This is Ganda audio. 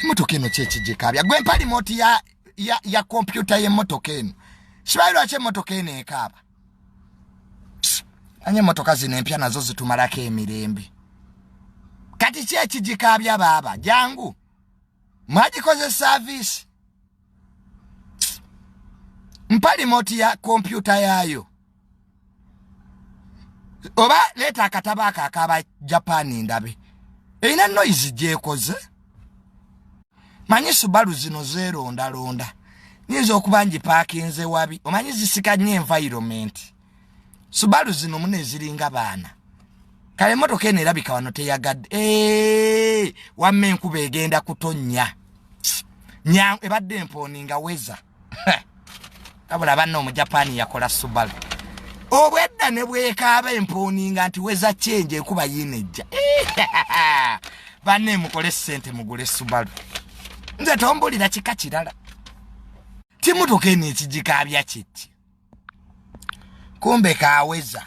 Emotoka eno kyekigikaabya gwe mpa limooti ya, ya, ya kompyuta y'emmotoka eno. Sibayi lwaki emmotoka eno ekaaba. Anye emmotoka zino empya nazo zitumalako emirembe. Kati ki ekigikaabya baaba? Jangu mwagikoze saaviisi. Mpa limooti ya kompyuta yaayo oba leeta akatabo ako akaba Japan ndabe erina noise gyekoze. Manyi Subaru zino zeerondalonda, nyinza okuba ngipaakinze wabi. Omanyi zisika nnyo environment. Subaru zino muno eziringa baana. Kale emotoka eno erabika wano teyagadde. Wamma enkuba egenda kutonnya. Ebadde empooni nga weza. Wabula banna Omujapani yakola Subaru obwedda ne bwekaaba empooninga nti weza change, enkuba yiino ejja. Banne mukole ssente mugule Subaru. Nze tombulira kika kirala. Timotoka eno ekigikaabya kiti kumbe kaweza.